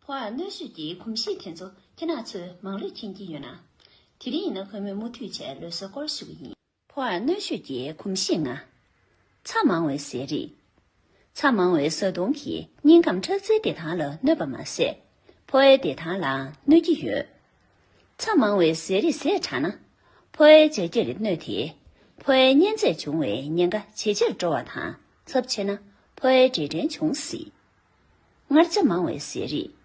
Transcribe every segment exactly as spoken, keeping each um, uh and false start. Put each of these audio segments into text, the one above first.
ཕོ་བར་གནོན་ཤུགས་ཀྱི་གོམས་གཤིས་དེ་ཚོ་ཁྱེད་རང་ཚོས་མང་ལོས་མཁྱེན་གྱི་ཡོད་ན། དེ་རིང་ཡིན་ན་ཁོ་མོས་མུ་མཐུད་བྱས་ལུས་སྲོག་སྐོར་ཞུ་གི་ཡིན། ཕོ་བར་གནོན་ཤུགས་ཀྱི་གོམས་གཤིས་ལྔ། ཚྭ་མང་བའི་ཟས་རིགས། ཚྭ་མང་བའི་བཟའ་བཏུང་གིས་སྙིང་ཁམས་ཁྲག་རྩའི་བདེ་ཐང་ལ་གནོད་པ་མ་ཟད། ཕོ་བའི་བདེ་ཐང་ལའང་གནོད་ཀྱི་ཡོད། ཚྭ་མང་བའི་ཟས་རིགས་ཟས་དྲགས་ན། ཕོ་བའི་ལྗགས་ཀྱི་རིགས་གནོད་དེ། ཕོ་བའི་གཉན་ཚད་འབྱུང་བའི་ཉེན་ཁ་ཇེ་ཆེར་འགྲོ་བ་དང་ཚབས་ཆེ་ན་ཕོ་བའི་འབྲས་སྐྲན་འབྱུང་སྲིད། མངར་ཆ་མང་བའི་ཟས་རིགས།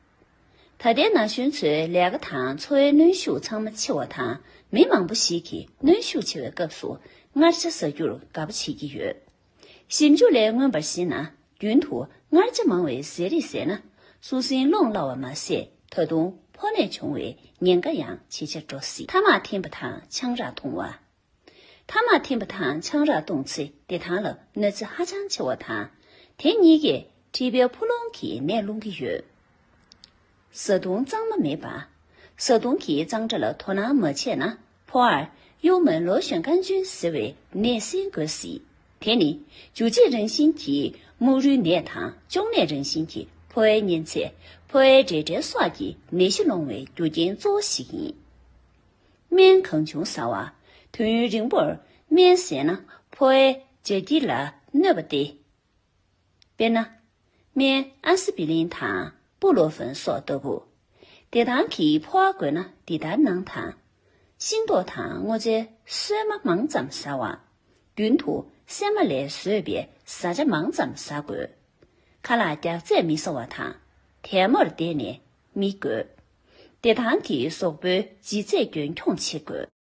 ད་ལྟའི་ན་གཞོན་ཚོའི་ལས་ཀ་དང་འཚོ་བའི་གནོན་ཤུགས་ཚང་མ་ཆེ་བ་དང་མི་མང་པོ་ཞིག་གིས་གནོན་ཤུགས་ཆེ་བའི་སྐབས་སུ་མངར་ཆ་ཟ་རྒྱུར་དགའ་པོ་བྱེད་ཀྱི་ཡོད། ཞིབ་འཇུག་ལས་མངོན་པར་གཞི་ན་རྒྱུན་དུ་མངར་ཆ་མང་བའི་ཟས་རིགས་ཟས་ན་སོ་སྲིན་སློང་སླ་བ་མ་ཟད་ད་དུང་ཕོ་ནད་འབྱུང་བའི་ཉེན་ཁ་ཡང་ཇེ་ཆེར་འགྲོ་སྲིད། ཐ་མག་འཐེན་པ་དང་ཆང་རག་འཐུང་བ། ཐ་མག་འཐེན་པ་དང་ཆང་རག་འཐུང་ཚེ་བདེ་ཐང་ལ་གནོད་འཚེ་ཧ་ཅང་ཆེ་བ་དང་། དེ་གཉིས་ཀས་མཁྲིས་པའི་ཕོ་རླུང་གི་ནད་སློང་གི་ཡོད། བཟའ་བཏུང་གཙང་མ་མེད་པ། བཟའ་བཏུང་གི་གཙང་སྦྲ་ལ་དོ་སྣང་མ་བྱས་ན་ཕོ་བར་ཡུ་མན་ལོ་ཤོན་ཀན་ཅུན་ཟེར་བའི་ནད་སེལ་འགོས་སྲིད། དེ་ནི་འཇུ་བྱེད་རང་བཞིན་གྱི་རྨོག་རུལ་ནད་དང་གཅོང་ནད་རང་བཞིན་གྱི་ཕོ་བའི་གཉན་ཚད། ཕོ་བའི་འབྲས་སྐྲན་སོགས་ཀྱི་ནད་གཞི་སློང་བའི་རྒྱུ་རྐྱེན་གཙོ་བོ་ཞིག་ཡིན། སྨན་གང་བྱུང་ཟ་བ། དུས་ཡུན་རིང་པོར་སྨན་ཟས་ན་ཕོ་བའི་ལྗགས་སྐྱི་ལ་གནོད་པ་སྟེ། དཔེར་ན། སྨན་ཨ་སི་པི་ལིན་དང་སྤུ་ལོ་ཧྥོན་སོགས་ལྟ་བུ། བདེ་ཐང་གི་ཕོ་བ་དགོས་ན་འདི་ལྟར་གནང་དང་། ཤིང་ཏོག་དང་སྔོ་ཚལ་སོས་མ་མང་ཙམ་ཟ་བ། རྒྱུན་དུ་སྲན་མ་ལས་བཟོས་པའི་བཟའ་བཅའ་མང་ཙམ་ཟ་དགོས། ཁ་ལག་རྒྱགས་ཚད་མི་ཟ་བ་དང་། དལ་མོར་བསྡད་ནས་མི་དགོས། བདེ་ཐང་གི་གཟུགས་པོའི་ལྗིད་ཚད་རྒྱུན་འཁྱོངས་བྱེད་དགོས།